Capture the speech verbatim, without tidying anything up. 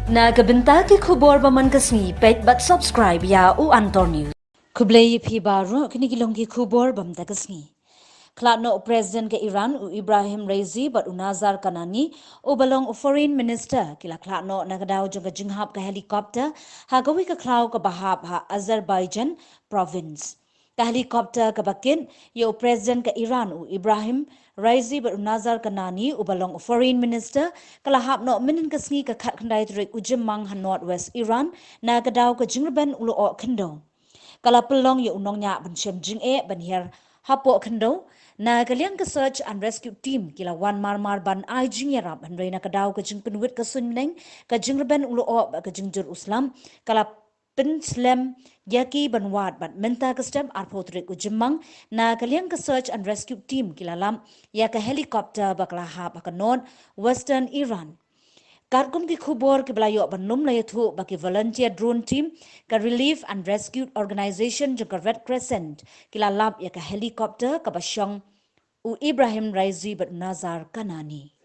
Na ka bynta ki khubor ba man ka sngi, peit bad subscribe ïa u Antor News. Khublei ïa phi baroh, kine ki long ki khubor ba man ka sngi. Khlad noh u President ka Iran u Ibrahim Raisi bad u Nazar Kanani uba long u Foreign Minister ki la khlad noh na ka daw jong ka jinghap ka helicopter ha kawei ka khlaw kaba hap ha Azerbaijan province. Ka helicopter kaba kit ïa u President ka Iran u Ibrahim Raisi bad u Nazar Kanani uba long u Foreign Minister ka la hap noh mynhynnin ka sngi ka khatkhyndai tarik u Jymmang ha North West Iran na ka daw ka jingrben u lyoh khyndew. Ka la pynlong ïa u nongñiah ban shem jingeh ban hiar hapoh khyndew. Na ka liang ka Search and Rescue Team ki la wan marmar ban ai jingïarap, hynrei na ka daw ka jingpynwit ka suiñbneng, ka jingrben u lyoh bad ka jingjur u slap ka la pynslem ïa ki ban wad bad mynta ka step arphew tarik u Jymmang, na ka liang ka Search and Rescue Team ki la lap ïa ka helicopter ba ka la hap ha ka North Western Iran. Katkum ki khubor kiba la ïoh ban lum, la ïathuh ba ki volunteer drone team ka Relief and Rescue Organization jong ka Red Crescent ki la lap ïa ka helicopter kaba shong u Ibrahim Raisi bad u Nazar Kanani.